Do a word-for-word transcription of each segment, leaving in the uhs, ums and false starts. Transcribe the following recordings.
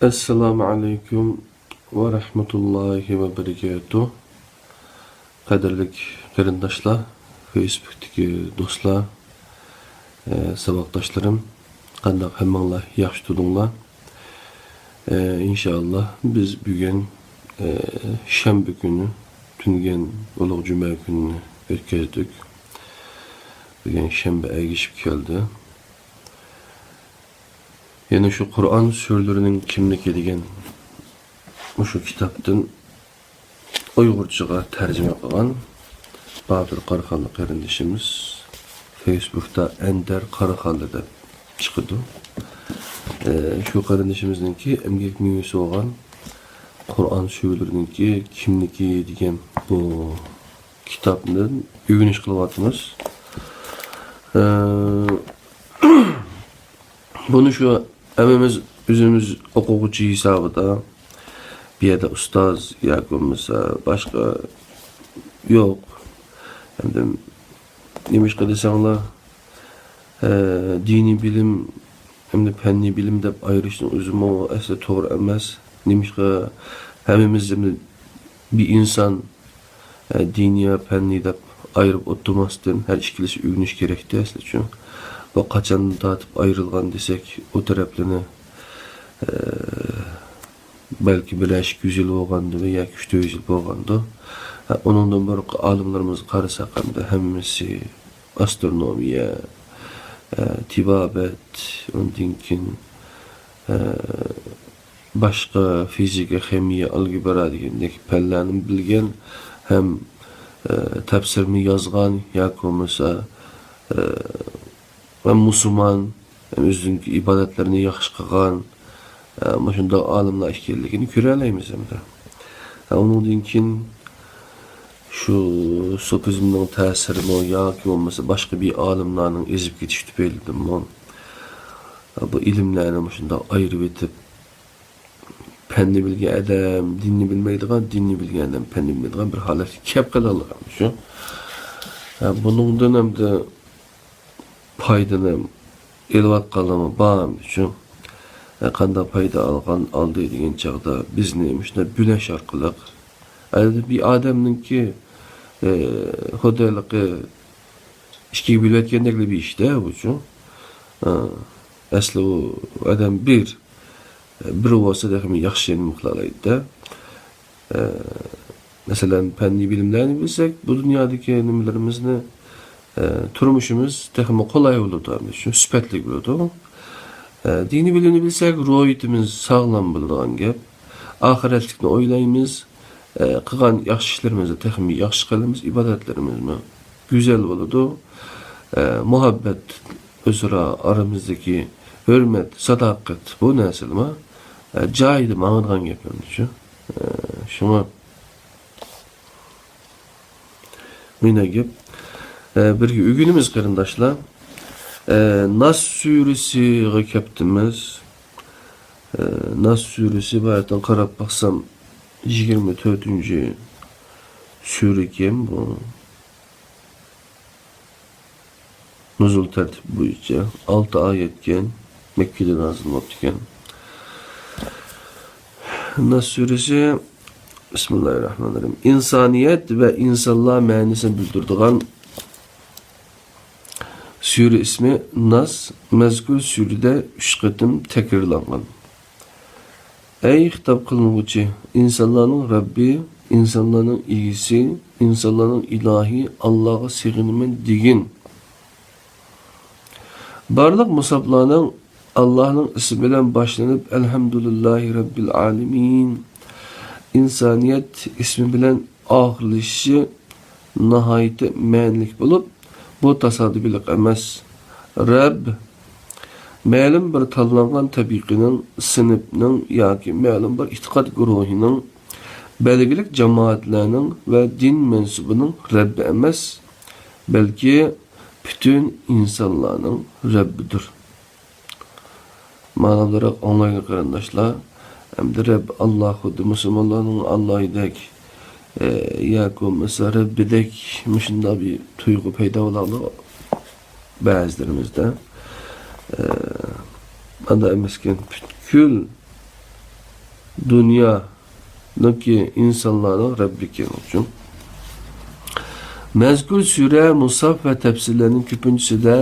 ئەسسالامۇ ئەلەيكۇم ۋە رەھمەتۇللاھى ۋە بەرىكاتۇھ. قەدىرلىك قېرىنداشلار، فېيسبۇكتىكى دوستلار، ئە، ساۋاقداشلىرىم، قانداق، ھەممىڭلار ياخشى تۇردۇڭلار؟ ئە، ئىنشائاللا، بىز بۈگۈن، ئە، شەنبە كۈنى، تۈنۈگۈن ئۇلۇغ جۈمە كۈنىنى ئۆتكۈزدۇق. بۈگۈن شەنبە ئەگىشىپ كەلدى. يەنە شۇ قۇرئان سۈرىلىرىنىڭ كىملىكى دېگەن مۇشۇ كىتابتىن ئۇيغۇرچىغا تەرجىمە قىلغان باتۇر قاراخانلىق قېرىندىشىمىز فېيسبۇكتا ئەندەر قاراخانلى دەپ چىقىدۇ. ئە، شۇ قېرىندىشىمىزنىڭكى ئەمگەك مېۋىسى بولغان قۇرئان سۈرىلىرىنىڭكى كىملىكى دېگەن بۇ كىتابتىن ئۆگىنىش قىلىۋاتىمىز. ئە، بۇنى شۇ ھەممىمىز ئۆزىمىز ئوقۇغۇچى ھېسابىدا، بۇ يەردە ئۇستاز ياكى بولمىسا باشقا يوق. ئەمدى نېمىشقا دېسەڭلار، ئە، دىنىي بىلىم ھەمدە پەننىي بىلىم دەپ ئايرىشنىڭ ئۆزىمۇ ئەسلى توغرا ئەمەس. نېمىشقا ھەممىمىز ئەمدى بىر ئىنسان، ئە، دىنىي ۋە پەننىي دەپ ئايرىپ ئولتۇرماستىن، ھەر ئىككىلىسى ئۆگىنىش كېرەكتى ئەسلى ئۈچۈن. بۇ قاچاندىن تارتىپ ئايرىلغان دېسەك، ئۇ تەرەپلىرىنى، ئە، بەلكى بىرەر ئىككى يۈز يىل بولغاندۇ ياكى ئۈچ تۆت يۈز يىل بولغاندۇ. ئە، ئۇنىڭدىن بۇرۇنقى ئالىملىرىمىزغا قارىساق، ئەمدى ھەممىسى ئاسترونومىيە، ئە، تېبابەت، ئۇندىن كېيىن، ئە، باشقا فىزىكا، خىمىيە، ئالگېبرا دېگەندەك پەنلەرنى بىلگەن ھەم، ئە، تەپسىرنى يازغان ياكى بولمىسا، ئە، ھەم مۇسۇلمان، ھەم ئۆزىنىڭكى ئىبادەتلىرىنى ياخشى قىلغان، ئە، مۇشۇنداق ئالىملار ئىكەنلىكىنى كۆرەلەيمىز ئەمدى. ئە، ئۇنىڭدىن كېيىن شۇ سوفىزمنىڭ تەسىرىمۇ ياكى بولمىسا باشقا بىر ئالىملارنىڭ ئېزىپ كېتىشى تۈپەيلىدىنمۇ، ئە، بۇ ئىلىملەرنى مۇشۇنداق ئايرىۋېتىپ، پەننى بىلگەن ئادەم دىننى بىلمەيدىغان، دىننى بىلگەن ئادەم پەننى بىلمەيدىغان بىر ھالەتكە كەپ قالغانلىقى شۇ. ھە، بۇنىڭدىن ئەمدى پايدىنى ئېلىۋاتقانلارمۇ بار ئەمدى شۇ. ھە، قانداق پايدا ئالغان، ئالدى دېگەن چاغدا بىزنى مۇشۇنداق بۆلەش ئارقىلىق، ھە، بىر ئادەمنىڭكى، ئە، خۇددى ھېلىقى ئىككىگە بۆلۈۋەتكەندەكلا بىر ئىشتا بۇچۇ. ئە، ئەسلى ئۇ ئادەم بىر، بىر بولسا تېخىمۇ ياخشى نېمە قىلالايدۇ-دە. ئە، مەسىلەن، پەننىي بىلىملەرنى بىلسەك، بۇ دۇنيادىكى نېمىلىرىمىزنى، ئە، تۇرمۇشىمىز تېخىمۇ قولاي بولىدۇ، شۇ سۈپەتلىك بولىدۇ. ئە، دىنىي بىلىمنى بىلسەك، روھىيىتىمىز ساغلام بولىدىغان گەپ. ئاخىرەتلىكنى ئويلايمىز. ئە، قىلغان ياخشى ئىشلىرىمىزنى تېخىمۇ ياخشى قىلىمىز، ئىبادەتلىرىمىزمۇ گۈزەل بولىدۇ. ئە، مۇھەببەت، ئۆزئارا ئارىمىزدىكى ھۆرمەت، ساداقەت، بۇ نەرسىلەرمۇ، ئە، جايىدا ماڭىدىغان گەپلەرمىز شۇ. ئە، شۇڭا مانا گەپ. ئە، بىرگە ئۆگىنىمىز، قېرىنداشلار. ئە، ناس سۈرىسىگە كەپتىمىز. ئە، ناس سۈرىسى بۇ يەردىن قاراپ باقسام، يىگىرمە تۆتىنچى سۈرىكەن بۇ. نۇزۇل تەرتىپى بويىچە ئالتە ئايەتكەن، مەككىدە نازىل بوپتىكەن. ناس سۈرىسى، بىسمىللاھىررەھمانىررەھىم، ئىنسانىيەت ۋە ئىنسانلار مەنىسىنى بىلدۈرىدىغان سۈرە ئىسمى ناس مەزكۇر سۈرىدە ئۈچ قېتىم تەكرارلانغان. ئەي خىتاب قىلىنغۇچى، ئىنسانلارنىڭ رەببى، ئىنسانلارنىڭ ئىگىسى، ئىنسانلارنىڭ ئىلاھى ئاللاغا سېغىنىمەن دېگىن. بارلىق مۇسھاپلارنىڭ ئاللاھنىڭ ئىسمى بىلەن باشلىنىپ، ئەلھەمدۇلىللاھى رەببىل ئالىمىن، ئىنسانىيەت ئىسمى بىلەن ئاخىرلىشىشى ناھايىتى مەنىلىك بولۇپ، بۇ تاسادىپىيلىق ئەمەس. رەب مەلۇم بىر تاللانغان تەبىقىنىڭ، سىنىپنىڭ ياكى مەلۇم بىر ئېتىقاد گۇرۇھىنىڭ، بەلگىلىك جامائەتلەرنىڭ ۋە دىن مەنسۇبىنىڭ رەببى ئەمەس، بەلكى پۈتۈن ئىنسانلارنىڭ رەببىدۇر. مانا بۇنداق ئاڭلايلى قېرىنداشلار. ئەمدى رەب ئاللا خۇددى مۇسۇلمانلارنىڭ ئاللايدەك، ئە، ياكى بولمىسا رەببىدەك مۇشۇنداق بىر تۇيغۇ پەيدا بولىدۇ بەزىلىرىمىزدە. ئە، ئانداق ئەمەسكەن، پۈتكۈل دۇنيانىڭكى، ئىنسانلارنىڭ رەببى ئىكەن ئۈچۈن. مەزكۇر سۈرە مۇسھاف ۋە تەپسىرلەرنىڭ كۆپىنچىسىدە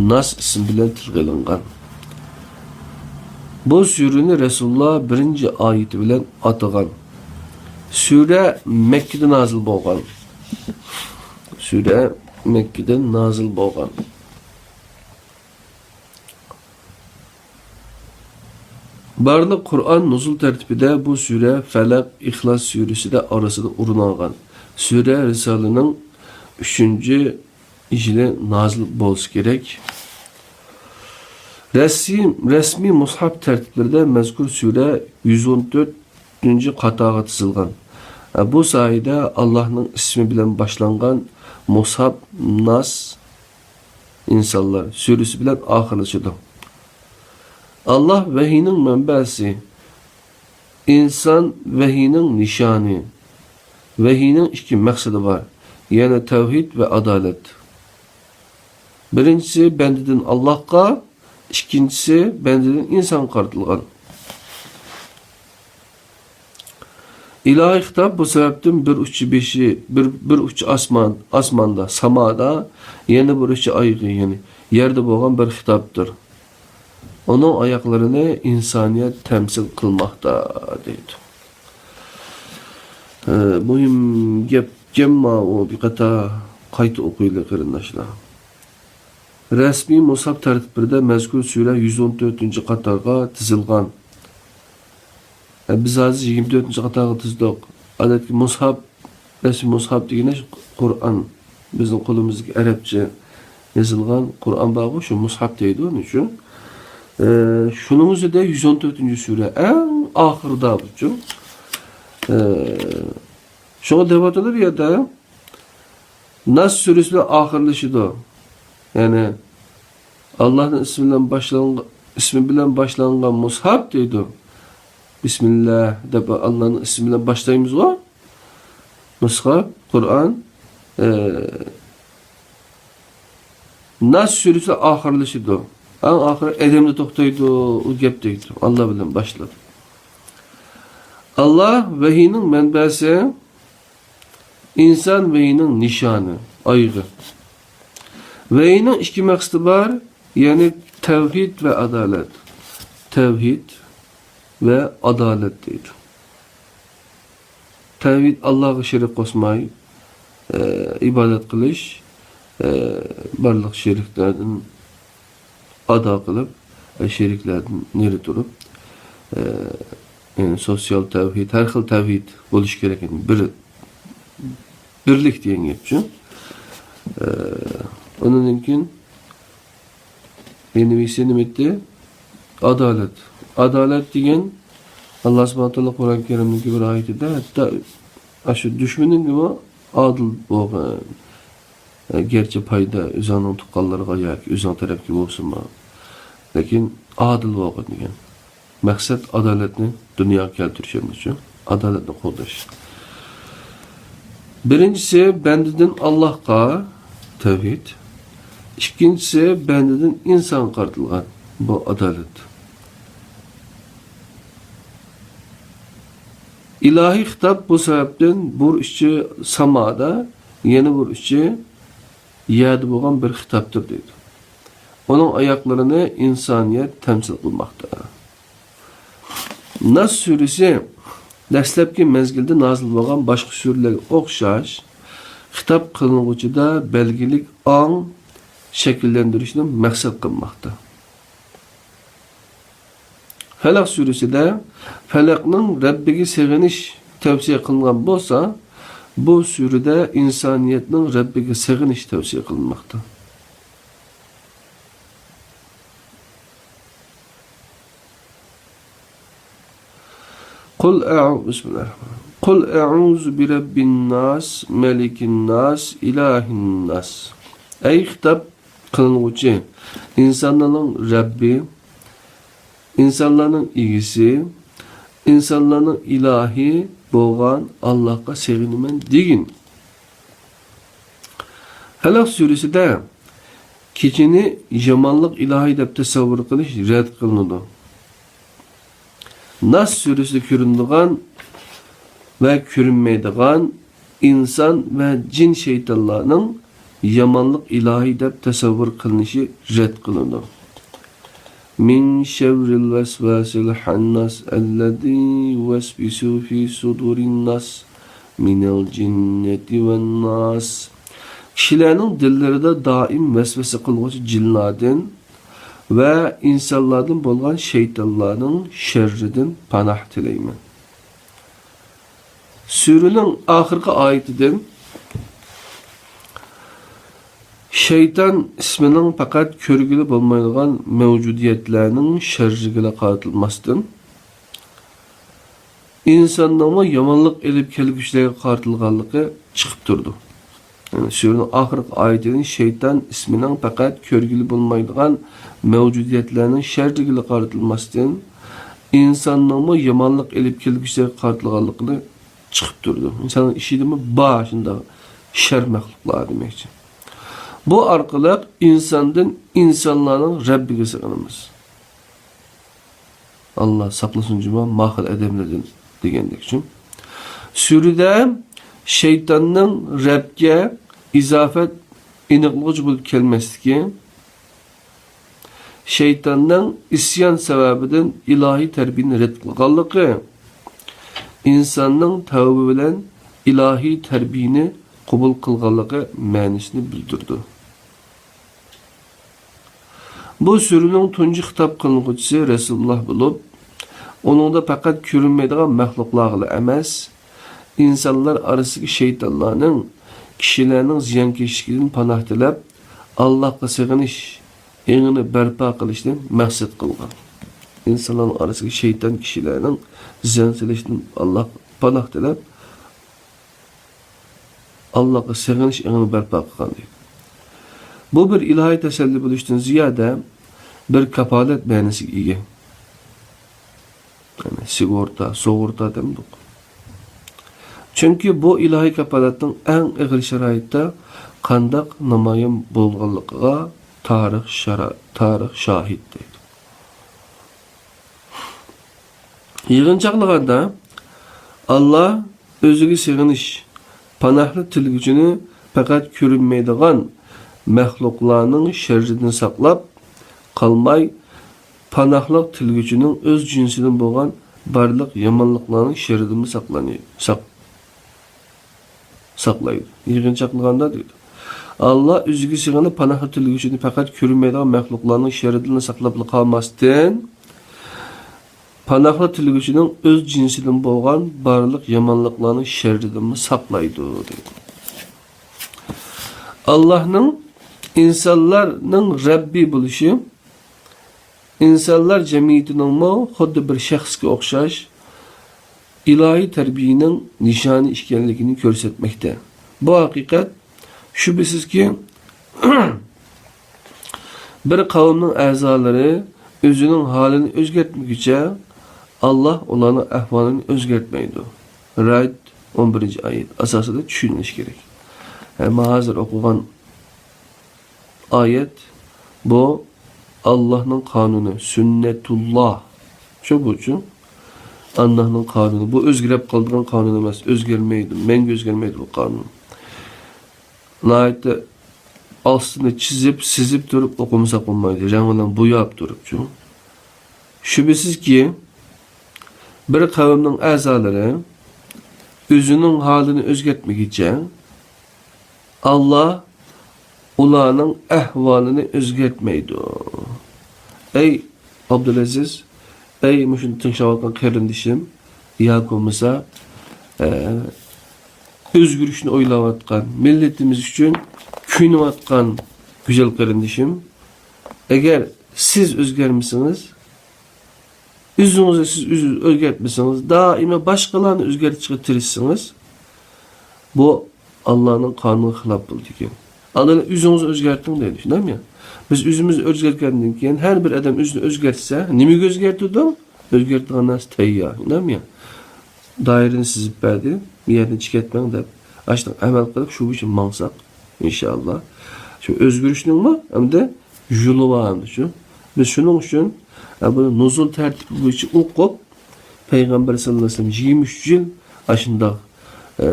ناس ئىسمى بىلەن تىلغا ئېلىنغان. بۇ سۈرىنى رەسۇلۇللا بىرىنچى ئايىتى بىلەن ئاتىغان. سۈرە مەككىدە نازىل بولغان. سۈرە مەككىدە نازىل بولغان. بارلىق قۇرئان نۇزۇل تەرتىپىدە بۇ سۈرە فەلەق، ئىخلاس سۈرىسىدە ئارىسىدا ئورۇن ئالغان. سۈرە رىسالىنىڭ ئۈچىنچى يىلى نازىل بولسا كېرەك. رەسىم-، رەسمىي مۇسھاپ تەرتىپلىرىدە مەزكۇر سۈرە يۈز ئون تۆتىنچى قاتارغا تىزىلغان. بۇ ساھەدە ئاللاھنىڭ ئىسمى بىلەن باشلانغان مۇسھاپ ناس ئىنسانلار سۈرىسى بىلەن ئاخىرلىشىدۇ. ئاللاھ ۋەھىينىڭ مەنبەسى، ئىنسان ۋەھىينىڭ نىشانى. ۋەھىينىڭ ئىككى مەقسىتى بار، يەنى تەۋھىد ۋە ئادالەت. بىرىنچىسى بەندىدىن ئاللاھقا، ئىككىنچىسى بەندىدىن ئىنسانغا قارىتىلغان. ئىلاھىي خىتاب بۇ سەۋەبتىن بىر ئۇچى بېشى، بىر، بىر ئۇچى ئاسمان، ئاسماندا، سامادا، يەنە بىر ئۇچى ئايغا، يەنى يەردە بولغان بىر خىتابتۇر. ئۇنىڭ ئاياقلىرىنى ئىنسانىيەت تەمسىل قىلماقتا، دەيدۇ. ئە، مۇھىم گەپكەن ماۋۇ، بىر قاتا قايتا ئوقۇيلى، قېرىنداشلار. رەسمىي مۇسھاپ تەرتىپلىرىدە مەزكۇر سۈرە يۈز ئون تۆتىنچى قاتارغا تىزىلغان. ئە، بىز ھازىر يىگىرمە تۆتىنچى قاتارغا تىزدۇق. ئادەتتىكى مۇسھاپ، رەسمىي مۇسھاپ دېگىنى قۇرئان. بىزنىڭ قولىمىزدىكى ئەرەبچە يېزىلغان قۇرئان بارغۇ، شۇ مۇسھاپ دەيدۇ، ئۇنىڭ ئۈچۈن. ئە، شۇنىڭ ئۆزىدە يۈز ئون تۆتىنچى سۈرە، ئەڭ ئاخىرىدا بۇچۇ. ئە، شۇڭا دەۋاتىدۇ بۇ يەردە، ناس سۈرىسى بىلەن ئاخىرلىشىدۇ. يەنى، ئاللاھنىڭ ئىسمى بىلەن باشلانغان، ئىسمى بىلەن باشلانغان مۇسھاپ دەيدۇ. بىسمىللا دەپ ئاللاھنىڭ ئىسمى بىلەن باشلايمىزغۇ. مۇسھاپ، قۇرئان، ئە، ناس سۈرىسى ئاخىرلىشىدۇ. ئەڭ ئاخىرى ئادەمدە توختايدۇ، ئۇ گەپ دەيدۇ. ئاللا بىلەن باشلاپ. ئاللا ۋەھىينىڭ مەنبەسى، ئىنسان ۋەھىينىڭ نىشانى، ئايىغى. ۋەھىينىڭ ئىككى مەقسىتى بار، يەنى تەۋھىد ۋە ئادالەت. تەۋھىد ۋە ئادالەت دەيدۇ. تەۋھىد، ئاللاغا شېرىك قوشماي، ئە، ئىبادەت قىلىش، ئە، بارلىق شېرىكلەردىن ئادا قىلىپ، ئە، شېرىكلەردىن نېرى تۇرۇپ، ئە، يەنى سوتسىيال تەۋھىد، ھەر خىل تەۋھىد بولۇشى كېرەك. يەنى بىر، بىرلىك دېگەن گەپچۇ. ئە، ئۇنىڭدىن كېيىن يەنە بىرسى نېمە ئىدى؟ ئادالەت. ئادالەت دېگەن، ئاللا سۇبھانەھۇ ۋە تائالا قۇرئان كەرىمدىكى بىر ئايىتىدە، ھەتتا ئاشۇ دۈشمىنىڭگىمۇ ئادىل بولغىن. گەرچە پايدا ئۆزۈڭنىڭ تۇغقانلىرىغا ياكى ئۆزۈڭ تەرەپكە بولسىمۇ، لېكىن ئادىل بولغىن دېگەن. مەقسەت ئادالەتنى دۇنياغا كەلتۈرۈش ئۈچۈن، ئادالەتنى قوغداش. بىرىنچىسى بەندىدىن ئاللاھقا تەۋھىد، ئىككىنچىسى بەندىدىن ئىنسانغا قارىتىلغان بۇ ئادالەت. ئىلاھىي خىتاب بۇ سەۋەبتىن بىر ئۇچى سامادا، يەنە بىر ئۇچى يەردە بولغان بىر خىتابتۇر دەيدۇ. ئۇنىڭ ئاياقلىرىنى ئىنسانىيەت تەمسىل قىلماقتا. ناس سۈرىسى دەسلەپكى مەزگىلدە نازىل بولغان باشقا سۈرىلەرگە ئوخشاش خىتاب قىلىنغۇچىدا بەلگىلىك ئاڭ شەكىللەندۈرۈشنى مەقسەت قىلماقتا. فەلەق سۈرىسىدە فەلەقنىڭ رەببىگە سېغىنىش تەۋسىيە قىلىنغان بولسا، بۇ سۈرىدە ئىنسانىيەتنىڭ رەببىگە سېغىنىشى تەۋسىيە قىلىنماقتا. قۇل ئەئۇ-، بىسمىللاھىررەھمانىررەھىم. قۇل ئەئۇزۇ بىرەببىنناس، مەلىكىنناس، ئىلاھىنناس. ئەي خىتاب قىلىنغۇچى، ئىنسانلارنىڭ رەببى، ئىنسانلارنىڭ ئىگىسى، ئىنسانلارنىڭ ئىلاھى بولغان ئاللاھقا سېغىنىمەن دېگىن. فەلەق سۈرىسىدە كېچىنى يامانلىق ئىلاھى دەپ تەسەۋۋۇر قىلىش رەت قىلىنىدۇ. ناس سۈرىسىدە كۆرۈنىدىغان ۋە كۆرۈنمەيدىغان ئىنسان ۋە جىن شەيتانلارنىڭ يامانلىق ئىلاھى دەپ تەسەۋۋۇر قىلىنىشى رەت قىلىنىدۇ. مىن شەررىل ۋەسۋەسىل خەنناس ئەللەزى يۇۋەسۋىسۇ فى سۇدۇرىن ناس مىنەل جىننەتى ۋەن ناس. كىشىلەرنىڭ دىللىرىدا دائىم ۋەسۋەسە قىلغۇچى جىنلاردىن ۋە ئىنسانلاردىن بولغان شەيتانلارنىڭ شەررىدىن پاناھ تىلەيمەن. سۈرىنىڭ ئاخىرقى ئايىتىدىن شەيتان ئىسمىنىڭ پەقەت كۆرگىلى بولمايدىغان مەۋجۇدىيەتلەرنىڭ شەررىگىلا قارىتىلماستىن، ئىنساننىڭمۇ يامانلىق ئېلىپ كەلگۈچىلەرگە قارىتىلغانلىقى چىقىپ تۇرىدۇ. يەنى سۈرىنىڭ ئاخىرقى ئايىتىدىن شەيتان ئىسمىنىڭ پەقەت كۆرگىلى بولمايدىغان مەۋجۇدىيەتلەرنىڭ شەررىگىلا قارىتىلماستىن، ئىنساننىڭمۇ يامانلىق ئېلىپ كەلگۈچىلەرگە قارىتىلغانلىقىنى چىقىپ تۇرىدۇ. ئىنساننىڭ ئىچىدىمۇ بار شۇنداق شەر مەخلۇقلار دېمەكچى. بۇ ئارقىلىق ئىنساندىن ئىنسانلارنىڭ رەببىگە سىغىنىمىز. ئاللا ساقلىسۇن جۇما ما خىل ئادەملەردىن دېگەندەكچۇ. سۈرىدە شەيتاننىڭ رەبكە ئىزاپەت ئېنىقلىغۇچى بولۇپ كەلمەسلىكى، شەيتاننىڭ ئىسيان سەۋەبىدىن ئىلاھىي تەربىيىنى رەت قىلغانلىقى، ئىنساننىڭ تەۋبە بىلەن ئىلاھىي تەربىيىنى قوبۇل قىلغانلىقى مەنىسىنى بىلدۈرىدۇ. بۇ سۈرىنىڭ تۇنجى خىتاب قىلىنغۇچىسى رەسۇلۇللا بولۇپ، ئۇنىڭدا پەقەت كۆرۈنمەيدىغان مەخلۇقلارغىلا ئەمەس، ئىنسانلار ئارىسىدىكى شەيتانلارنىڭ كىشىلەرنىڭ زىيانكەشلىكىدىن پاناھ تىلەپ، ئاللاھقا سېغىنىش ئېڭىنى بەرپا قىلىشنى مەقسەت قىلغان. ئىنسانلارنىڭ ئارىسىدىكى شەيتان كىشىلەرنىڭ زىيان سېلىشتىن ئاللاھقا پاناھ تىلەپ، ئاللاھقا سېغىنىش ئېڭىنى بەرپا قىلغان دەيدۇ. بۇ بىر ئىلاھىي تەسەللى بولۇشتىن زىيادە، بىر كاپالەت مەنىسىگە ئىگە. يەنى سىگورتا، سۇغۇرتا دەمدۇق. چۈنكى بۇ ئىلاھىي كاپالەتنىڭ ئەڭ ئېغىر شارائىتتا قانداق نامايان بولغانلىقىغا تارىخ شارا-، تارىخ شاھىت دەيدۇ. يىغىنچاقلىغاندا، ئاللا ئۆزىگە سېغىنىش، پاناھنى تىلىگۈچىنى پەقەت كۆرۈنمەيدىغان مەخلۇقلارنىڭ شەررىدىن ساقلاپ قالماي، پاناھلىق تىلىگۈچىنىڭ ئۆز جىنسىدىن بولغان بارلىق يامانلىقلارنىڭ شەررىدىنمۇ ساقلىنى-، ساق-، ساقلايدۇ. يىغىنچاقلىغاندا دەيدۇ، ئاللا ئۆزىگە سېغىنىپ پاناھلىق تىلىگۈچىنى پەقەت كۆرۈنمەيدىغان مەخلۇقلارنىڭ شەررىدىنلا ساقلاپلا قالماستىن، پاناھلىق تىلىگۈچىنىڭ ئۆز جىنسىدىن بولغان بارلىق يامانلىقلارنىڭ شەررىدىنمۇ ساقلايدۇ، دەيدۇ. ئاللاھنىڭ ئىنسانلارنىڭ رەببى بولۇشى ئىنسانلار جەمئىيىتىنىڭمۇ خۇددى بىر شەخسكە ئوخشاش ئىلاھىي تەربىيىنىڭ نىشانى ئىكەنلىكىنى كۆرسەتمەكتە. بۇ ھەقىقەت، شۈبھىسىزكى، بىر قەۋمنىڭ ئەزالىرى ئۆزىنىڭ ھالىنى ئۆزگەرتمىگۈچە، ئاللا ئۇلارنىڭ ئەھۋالىنى ئۆزگەرتمەيدۇ. رەئد، ئون بىرىنچى ئايەت ئاساسىدا چۈشىنىلىشى كېرەك. ئەمما ھازىر ئوقۇغان ئايەت، بۇ ئاللانىڭ قانۇنى، سۈننەتۇللا. شۇ بۇچۇ ئاللانىڭ قانۇنى. بۇ ئۆزگىرەپ قالىدىغان قانۇن ئەمەس، ئۆزگەرمەيدۇ، مەڭگۈ ئۆزگەرمەيدۇ بۇ قانۇن. ناھايىتى ئاستىنى چىزىپ، سىزىپ تۇرۇپ ئوقۇمىساق بولمايدۇ، رەڭ بىلەن بوياپ تۇرۇپچۇ. شۈبھىسىزكى، بىر قەۋمنىڭ ئەزالىرى ئۆزىنىڭ ھالىنى ئۆزگەرتمىگۈچە، ئاللا ئۇلارنىڭ ئەھۋالىنى ئۆزگەرتمەيدۇ. ئەي ئابدۇلئەزىز، ئەي مۇشۇنى تىڭشاۋاتقان قېرىندىشىم، ياكى بولمىسا، ئە، ئۆزگىرىشنى ئويلاۋاتقان، مىللىتىمىز ئۈچۈن كۆيۈنۈۋاتقان گۈزەل قېرىندىشىم، ئەگەر سىز ئۆزگەرمىسىڭىز، ئۆزىڭىزنى سىز ئۆزىڭىز ئۆزگەرتمىسىڭىز، دائىما باشقىلارنى ئۆزگەرتىشكە تىرىشسىڭىز، بۇ ئاللانىڭ قانۇنىغا خىلاپ بولىدىكەن. ئاللا ئۆزىڭىزنى ئۆزگەرتىڭ دەيدۇ، شۇنداقمۇ؟ بىز ئۆزىمىزنى ئۆزگەرتكەندىن كېيىن، ھەر بىر ئادەم ئۆزىنى ئۆزگەرتسە، نېمىگە ئۆزگەرتىدۇ؟ ئۆزگەرتىدىغان نەرسە تەييار، شۇنداقمۇ؟ دائىرىنى سىزىپ بەردى، بۇ يەردىن چىقىپ كەتمەڭ دەپ، ئاشۇنداق ئەمەل قىلىپ، شۇ بويىچە ماڭساق، ئىنشائاللا، شۇ ئۆزگىرىشنىڭمۇ ئەمدى يولى بار ئەمدى شۇ. بىز شۇنىڭ ئۈچۈن، ئە، بۇنى نۇزۇل تەرتىپى بويىچە ئوقۇپ، پەيغەمبەر سەللەللاھۇ ئەلەيھى ۋەسەللەم يىگىرمە ئۈچ يىل ئاشۇنداق، ئە،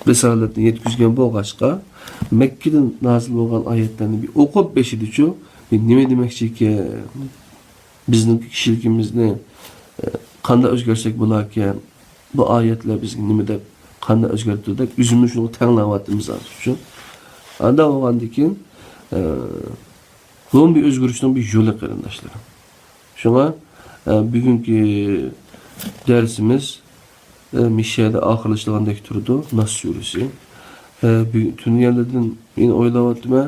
رىسالەتنى يەتكۈزگەن بولغاچقا، مەككىدىن نازىل بولغان ئايەتلەرنى بىر ئوقۇپ بېشىدىچۇ، بىر نېمە دېمەكچى ئىكەن؟ بىزنىڭ كىشىلىكىمىزنى، ئە، قانداق ئۆزگەرتسەك بولاركەن؟ بۇ ئايەتلەر بىزگە نېمە دەپ، قانداق ئۆزگەرتتى دەپ، ئۆزىمىز شۇنىڭغا تەڭلەۋاتىمىز ھازىرچۇ. ئانداق بولغاندىن كېيىن، ئە، بۇمۇ بىر ئۆزگىرىشنىڭ بىر يولى، قېرىنداشلىرىم. شۇڭا، ئە، بۈگۈنكى دەرسىمىز، ئە، مىشەدە ئاخىرلىشىدىغاندەك تۇرىدۇ، ناس سۈرىسى. ئە، بۈگۈن تۈنۈگۈنلەردىن مەن ئويلاۋاتىمەن،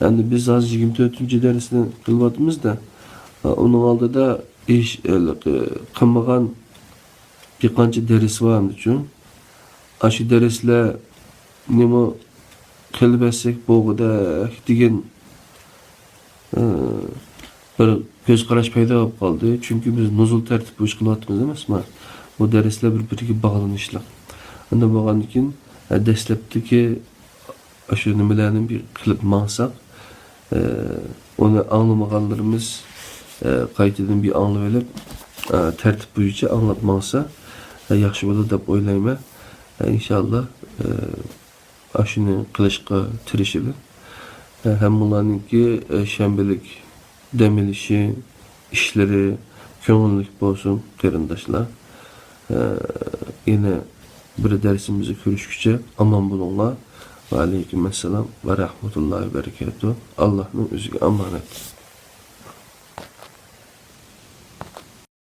ئەمدى بىز ھازىر يىگىرمە تۆتىنچى دەرسنى قىلىۋاتىمىز-دە، ئە، ئۇنىڭ ئالدىدا ئىش، ھېلىقى قىلمىغان بىر قانچە دەرس بار ئەمدىچۇ. ئاشۇ دەرسلەرنىمۇ قىلىۋەتسەك بولغۇدەك دېگەن، ئى، بىر كۆز قاراش پەيدا بولۇپ قالدى. چۈنكى بىز نۇزۇل تەرتىپ بويىچە قىلىۋاتىمىز ئەمەسمۇ. بۇ دەرسلەر بىر-بىرىگە باغلىنىشلىق. ئانداق بولغاندىن كېيىن، ئە، دەسلەپتىكى ئاشۇ نېمىلەرنى بىر قىلىپ ماڭساق، ئە، ئۇنى ئاڭلىمىغانلىرىمىز، ئە، قايتىدىن بىر ئاڭلىۋېلىپ، ئە، تەرتىپ بويىچە ئاڭلاپ ماڭسا، ئە، ياخشى بولىدۇ دەپ ئويلايمەن. ئە، ئىنشاللا، ئە، ئاشۇنى قىلىشقا تىرىشىمەن. ئە، ھەممىڭلارنىڭكى، ئە، شەنبىلىك دەم ئېلىشى، ئىشلىرى كۆڭۈللۈك بولسۇن، قېرىنداشلار. ئە، يەنە بىر دەرسىمىزدە كۆرۈشكىچە ئامان بولۇڭلار. ۋەئەلەيكۇم ئەسسالام ۋە رەھمەتۇللاھى ۋە بەرىكاتۇھ. ئاللاھنىڭ ئۆزىگە ئامانەت.